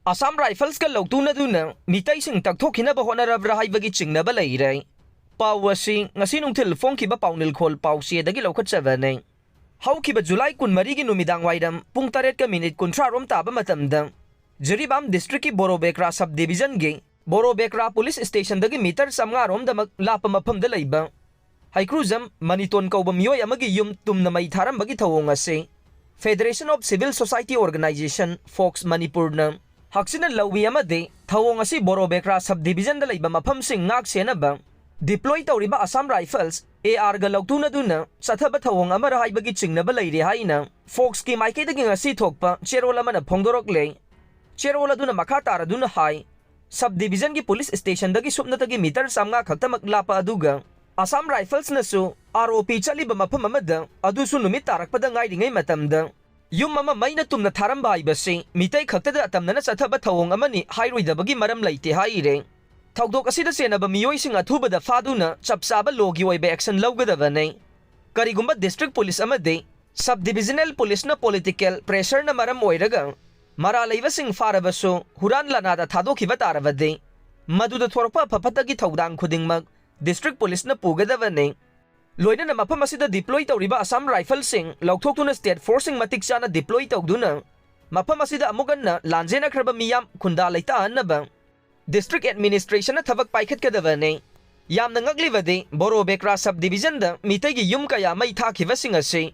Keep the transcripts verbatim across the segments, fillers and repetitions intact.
ꯑꯁꯥꯝ ꯔꯥꯏꯐꯜꯁꯀ ꯂꯧꯇꯨꯅꯗꯨꯅ ꯃꯤꯇꯩꯁꯤꯡ ꯇꯛꯊꯣꯛꯈꯤꯅꯕ ꯍꯣꯠꯅꯔꯕ꯭ꯔꯥ ꯍꯥꯏꯕꯒꯤ ꯆꯤꯡꯅꯕ ꯂꯩꯔꯦ꯫ ꯄꯥꯎ ꯑꯁꯤ ꯉꯁꯤ ꯅꯨꯡꯊꯤꯜ ꯐꯣꯡꯈꯤꯕ ꯄꯥꯎꯅꯤꯜꯈꯣꯜ ꯄꯥꯎꯆꯦꯗꯒꯤ ꯂꯧꯈꯠꯆꯕꯅꯤ꯫ ꯍꯧꯈꯤꯕ ꯖꯨꯂꯥꯏ ꯀꯨꯟꯃꯔꯤꯒꯤ ꯅꯨꯃꯤꯗꯥꯡ ꯋꯥꯏꯔꯝ ꯄꯨꯡ ꯇꯔꯦꯠꯀ ꯃꯤꯅꯤꯠ ꯀꯨꯟꯊ꯭ꯔꯥ ꯔꯣꯝ ꯇꯥꯕ ꯃꯇꯝꯗ ꯖꯤꯔꯤꯕꯥꯝ ꯗꯤꯁꯇ꯭ꯔꯤꯛꯀꯤ ꯕꯣꯔꯣꯕꯦꯀ꯭ꯔꯥ ꯁꯕ ꯗꯤꯕꯤꯖꯟꯒꯤ ꯕꯣꯔꯣꯕꯦꯀ꯭ꯔꯥ ꯄꯨꯂꯤꯁ ꯁ꯭ꯇꯦꯁꯟꯗꯒꯤ ꯃꯤꯇꯔ ꯆꯥꯝꯃꯉꯥ ꯔꯣꯝꯗꯃꯛ ꯂꯥꯞꯄ ꯃꯐꯝꯗ ꯂꯩꯕ ꯍꯩꯀ꯭ꯔꯨꯖꯝ ꯃꯅꯤꯇꯣꯟ ꯀꯧꯕ ꯃꯤꯑꯣꯏ ꯑꯃꯒꯤ ꯌꯨꯝ ꯇꯨꯝꯅ ꯃꯩ ꯊꯥꯔꯝꯕꯒꯤ ꯊꯧꯑꯣꯡ ꯑꯁꯤ Federation of Civil Society Organization, fox ꯃꯅꯤꯄꯨꯔꯅ ꯍꯛꯆꯤꯟꯅ ꯂꯧꯏ ꯑꯃꯗꯤ ꯊꯧꯑꯣꯡ ꯑꯁꯤ ꯕꯣꯔꯣꯕꯦꯀ꯭ꯔꯥ ꯁꯕ ꯗꯤꯕꯤꯖꯟꯗ ꯂꯩꯕ ꯃꯐꯝꯁꯤꯡ ꯉꯥꯛ ꯁꯦꯟꯅꯕ deploy ꯇꯧꯔꯤꯕ ꯑꯁꯥꯝ ꯔꯥꯏꯐꯜꯁ, AR ꯒ ꯂꯧꯇꯨꯅꯗꯨꯅ ꯆꯠꯊꯕ ꯊꯧꯑꯣꯡ ꯑꯃꯔ ꯍꯥꯏꯕꯒꯤ ꯆꯤꯡꯅꯕ ꯂꯩꯔꯦ ꯍꯥꯏꯅ ꯐꯣꯛꯁꯀꯤ ꯃꯥꯏꯀꯩꯗꯒꯤ ꯉꯁꯤ ꯊꯣꯛꯄ ꯆꯦꯔꯣꯜ ꯑꯃꯅ ꯐꯣꯡꯗꯣꯔꯛꯂꯦ꯫ ꯆꯦꯔꯣꯜ ꯑꯗꯨꯅ ꯃꯈꯥ ꯇꯥꯔꯗꯨꯅ ꯍꯥꯏ, ꯁꯕ ꯗꯤꯕꯤꯖꯟꯒꯤ ꯄꯨꯂꯤꯁ ꯁ꯭ꯇꯦꯁꯟꯗꯒꯤ ꯁꯨꯞꯅꯇꯒꯤ ꯃꯤꯇꯔ ꯆꯥꯝꯃꯉꯥ ꯈꯛꯇꯃꯛ ꯂꯥꯞꯄ ꯑꯗꯨꯒ ꯑꯁꯥꯝ ꯔꯥꯏꯐꯜꯁꯅꯁꯨ ROP ꯆꯠꯂꯤꯕ ꯃꯐꯝ ꯑꯃꯗ, ꯑꯗꯨꯁꯨ ꯅꯨꯃꯤꯠ ꯇꯥꯔꯛꯄꯗ ꯉꯥꯏꯔꯤꯉꯩ ꯃꯇꯝꯗ, ꯌꯨꯝ ꯑꯃ ꯃꯩꯅ ꯇꯨꯝꯅ ꯊꯥꯔꯝꯕ ꯍꯥꯏꯕꯁꯤ ꯃꯤꯇꯩ ꯈꯛꯇꯗ ꯑꯇꯝꯅꯅ ꯆꯠꯊꯕ ꯊꯧꯑꯣꯡ ꯑꯃꯅꯤ ꯍꯥꯏꯔꯣꯏꯗꯕꯒꯤ ꯃꯔꯝ ꯂꯩꯇꯦ ꯍꯥꯏꯔꯦ꯫ ꯊꯧꯗꯣꯛ ꯑꯁꯤꯗ ꯆꯦꯟꯅꯕ ꯃꯤꯑꯣꯏꯁꯤꯡ ꯑꯊꯨꯕꯗ ꯐꯥꯗꯨꯅ ꯆꯞ ꯆꯥꯕ ꯂꯣꯒꯤ ꯑꯣꯏꯕ ꯑꯦꯛꯁꯟ ꯂꯧꯒꯗꯕꯅꯤ꯫ ꯀꯔꯤꯒꯨꯝꯕ ꯗꯤꯁꯇ꯭ꯔꯤꯛ ꯄꯨꯂꯤꯁ ꯑꯃꯗꯤ ꯁꯕ ꯗꯤꯕꯤꯖꯅꯦꯜ ꯄꯨꯂꯤꯁꯅ ꯄꯣꯂꯤꯇꯤꯀꯦꯜ ꯄ꯭ꯔꯦꯁꯔꯅ ꯃꯔꯝ ꯑꯣꯏꯔꯒ ꯃꯔꯥꯜ ꯂꯩꯕꯁꯤꯡ ꯐꯥꯔꯕꯁꯨ ꯍꯨꯔꯥꯟ ꯂꯥꯟꯅꯥꯗ ꯊꯥꯗꯣꯛꯈꯤꯕ ꯇꯥꯔꯕꯗꯤ, ꯃꯗꯨꯗ ꯊꯣꯔꯛꯄ ꯑꯐ ꯐꯠꯇꯒꯤ ꯊꯧꯗꯥꯡ ꯈꯨꯗꯤꯡꯃꯛ ꯗꯤꯁꯇ꯭ꯔꯤꯛ ꯄꯨꯂꯤꯁꯅ ꯄꯨꯒꯗꯕꯅꯤ꯫ ꯂꯣꯏꯅꯅ ꯃꯐꯝ ꯑꯁꯤꯗ deploy ꯇꯧꯔꯤꯕ ꯑꯁꯥꯝ ꯔꯥꯏꯐꯜꯁꯤꯡ ꯂꯧꯊꯣꯛꯇꯨꯅ ꯁ꯭ꯇꯦꯠ ꯐꯣꯔꯁꯁꯤꯡ ꯃꯇꯤꯛ ꯆꯥꯅ deploy ꯇꯧꯗꯨꯅ ꯃꯐꯝ ꯑꯁꯤꯗ ꯑꯃꯨꯛ ꯍꯟꯅ ꯂꯥꯟꯖꯦꯟꯅꯈ꯭ꯔꯕ ꯃꯤꯌꯥꯝ ꯈꯨꯟꯗꯥ ꯂꯩꯇꯥꯍꯟꯅꯕ ꯗꯤꯁꯇ꯭ꯔꯤꯛ ꯑꯦꯗꯃꯤꯅꯤꯁꯇ꯭ꯔꯦꯁꯟꯅ ꯊꯕꯛ ꯄꯥꯏꯈꯠꯀꯗꯕꯅꯤ꯫ ꯌꯥꯝꯅ ꯉꯛꯂꯤꯕꯗꯤ ꯕꯣꯔꯣ ꯕꯦꯀ꯭ꯔꯥ ꯁꯕ ꯗꯤꯕꯤꯖꯟꯗ ꯃꯤꯇꯩꯒꯤ ꯌꯨꯝ ꯀꯌꯥ ꯃꯩ ꯊꯥꯈꯤꯕꯁꯤꯡ ꯑꯁꯤ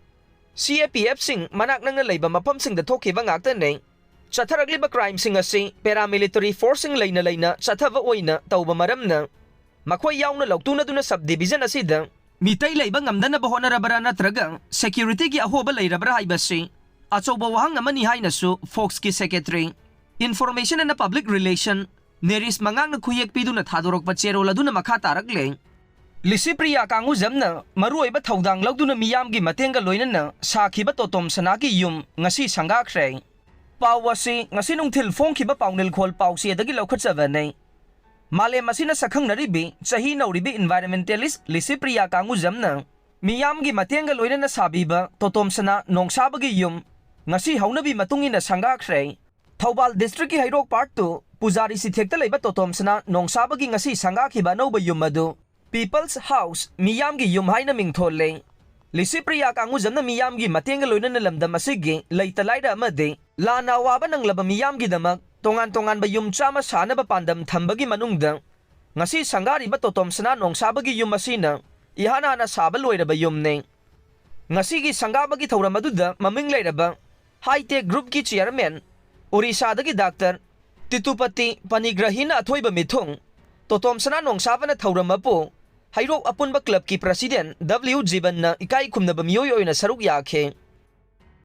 CAPFꯁꯤꯡ ꯃꯅꯥꯛ ꯅꯛꯅ ꯂꯩꯕ ꯃꯐꯝꯁꯤꯡꯗ ꯊꯣꯛꯈꯤꯕ ꯉꯥꯛꯇꯅꯤ꯫ ꯆꯠꯊꯔꯛꯂꯤꯕ ꯀ꯭ꯔꯥꯏꯝꯁꯤꯡ ꯑꯁꯤ ꯄꯦꯔꯥꯃꯤꯂꯤꯇꯔꯤ ꯐꯣꯔꯁꯁꯤꯡ ꯂꯩꯅ ꯂꯩꯅ ꯆꯠꯊꯕ ꯑꯣꯏꯅ ꯇꯧꯕ ꯃꯔꯝꯅ ꯃꯈꯣꯏ ꯌꯥꯎꯅ ꯂꯧꯇꯨꯅꯗꯨꯅ ꯁꯕ ꯗꯤꯕꯤꯖꯟ ꯑꯁꯤꯗ ꯃꯤꯇꯩ ꯂꯩꯕ ꯉꯝꯗꯅꯕ ꯍꯣꯠꯅꯔꯕ꯭ꯔꯥ ꯅꯠꯇ꯭ꯔꯒ ꯁꯦꯀ꯭ꯌꯨꯔꯤꯇꯤꯒꯤ ꯑꯍꯣꯕ ꯂꯩꯔꯕ꯭ꯔꯥ ꯍꯥꯏꯕꯁꯤ ꯑꯆꯧꯕ ꯋꯥꯍꯪ ꯑꯃꯅꯤ ꯍꯥꯏꯅꯁꯨ ꯐꯣꯛꯁꯀꯤ secretary information and public relation ꯅꯦꯔꯤꯁ ꯃꯉꯥꯡꯅ ꯈꯨꯌꯦꯛ ꯄꯤꯗꯨꯅ ꯊꯥꯗꯣꯔꯛꯄ ꯆꯦꯔꯣꯜ ꯑꯗꯨꯅ ꯃꯈꯥ ꯇꯥꯔꯛꯂꯦ꯫ ꯂꯤꯁꯤꯄ꯭ꯔꯤꯌꯥ ꯀꯥꯡꯉꯨꯖꯝꯅ ꯃꯔꯨꯑꯣꯏꯕ ꯊꯧꯗꯥꯡ ꯂꯧꯗꯨꯅ ꯃꯤꯌꯥꯝꯒꯤ ꯃꯇꯦꯡꯒ ꯂꯣꯏꯅꯅ ꯁꯥꯈꯤꯕ ꯇꯣꯇꯣꯝ ꯁꯅꯥꯒꯤ ꯌꯨꯝ ꯉꯁꯤ ꯁꯪꯒꯥꯈ꯭ꯔꯦ꯫ ꯄꯥꯎ ꯑꯁꯤ ꯉꯁꯤ ꯅꯨꯡꯊꯤꯜ ꯐꯣꯡꯈꯤꯕ ꯄꯥꯎꯅꯤꯜꯈꯣꯜ ꯄꯥꯎꯆꯦꯗꯒꯤ ꯂꯧꯈꯠꯆꯕꯅꯤ꯫ ꯃꯥꯂꯦꯝ ꯑꯁꯤꯅ ꯁꯛꯈꯪꯅꯔꯤꯕꯤ ꯆꯍꯤ ꯅꯧꯔꯤꯕꯤ ꯏꯟꯚꯥꯏꯔꯣꯟꯃꯦꯟꯇꯦꯂꯤꯁ ꯂꯤꯁꯤꯄ꯭ꯔꯤꯌꯥ ꯀꯥꯡꯉꯨꯖꯝꯅ ꯃꯤꯌꯥꯝꯒꯤ ꯃꯇꯦꯡꯒ ꯂꯣꯏꯅꯅ ꯁꯥꯕꯤꯕ ꯇꯣꯇꯣꯝ ꯁꯅꯥ ꯅꯣꯡꯁꯥꯕꯒꯤ ꯌꯨꯝ ꯉꯁꯤ ꯍꯧꯅꯕꯤ ꯃꯇꯨꯡ ꯏꯟꯅ ꯁꯪꯒꯥꯈ꯭ꯔꯦ꯫ ꯊꯧꯕꯥꯜ ꯗꯤꯁꯇ꯭ꯔꯤꯛꯀꯤ ꯍꯩꯔꯣꯛ ꯄꯥꯔꯠ ꯇꯨ ꯄꯨꯖꯥꯔꯤ ꯁꯤꯊꯦꯛꯇ ꯂꯩꯕ ꯇꯣꯇꯣꯝꯁꯅꯥ ꯅꯣꯡꯁꯥꯕꯒꯤ ꯉꯁꯤ ꯁꯪꯒꯥꯈꯤꯕ ꯑꯅꯧꯕ ꯌꯨꯝ ꯑꯗꯨ ꯄꯤꯄꯜꯁ ꯍꯥꯎꯁ, ꯃꯤꯌꯥꯝꯒꯤ ꯌꯨꯝ ꯍꯥꯏꯅ ꯃꯤꯡꯊꯣꯜꯂꯦ꯫ ꯂꯤꯁꯤꯄ꯭ꯔꯤꯌꯥ ꯀꯥꯡꯉꯨꯖꯝꯅ ꯃꯤꯌꯥꯝꯒꯤ ꯃꯇꯦꯡꯒ ꯂꯣꯏꯅꯅ ꯂꯝꯗꯝ ꯑꯁꯤꯒꯤ ꯂꯩꯇ ꯂꯥꯏꯔ ꯑꯃꯗꯤ ꯂꯥꯟꯅ ꯑꯋꯥꯕ ꯅꯪꯂꯕ ꯃꯤꯌꯥꯝꯒꯤꯗꯃꯛ ꯇꯣꯉꯥꯟ ꯇꯣꯉꯥꯟꯕ ꯌꯨꯝ ꯆꯥꯝꯃ ꯁꯥꯅꯕ ꯄꯥꯟꯗꯝ ꯊꯝꯕꯒꯤ ꯃꯅꯨꯡꯗ ꯉꯁꯤ ꯁꯪꯒꯥꯔꯤꯕ ꯇꯣꯇꯣꯝꯁꯅꯥ ꯅꯣꯡꯁꯥꯕꯒꯤ ꯌꯨꯝ ꯑꯁꯤꯅ ꯏꯍꯥꯟ ꯍꯥꯟꯅ ꯁꯥꯕ ꯂꯣꯏꯔꯕ ꯌꯨꯝꯅꯤ꯫ ꯉꯁꯤꯒꯤ ꯁꯪꯒꯥꯕꯒꯤ ꯊꯧꯔꯝ ꯑꯗꯨꯗ ꯃꯃꯤꯡ ꯂꯩꯔꯕ ꯍꯥꯏꯇꯦꯛ ꯒ꯭ꯔꯨꯞꯀꯤ ꯆꯤꯌꯔꯃꯦꯟ ꯑꯣꯔꯤꯁꯥꯗꯒꯤ ꯗꯥꯛꯇꯔ ꯇꯤꯇꯨꯄꯇꯤ ꯄꯅꯤꯒ꯭ꯔꯍꯤꯅ ꯑꯊꯣꯏꯕ ꯃꯤꯊꯨꯡ, ꯇꯣꯇꯣꯝꯁꯅꯥ ꯅꯣꯡꯁꯥꯕꯅ ꯊꯧꯔꯝ ꯑꯄꯨ, ꯍꯩꯔꯣꯛ ꯑꯄꯨꯟꯕ ꯀ꯭ꯂꯕꯀꯤ ꯄ꯭ꯔꯁꯤꯗꯦꯟ ꯗꯕ꯭ꯂꯤꯎ ꯖꯤꯕꯟꯅ ꯏꯀꯥꯏ ꯈꯨꯝꯅꯕ ꯃꯤꯑꯣꯏ ꯑꯣꯏꯅ ꯁꯔꯨꯛ ꯌꯥꯈꯤ꯫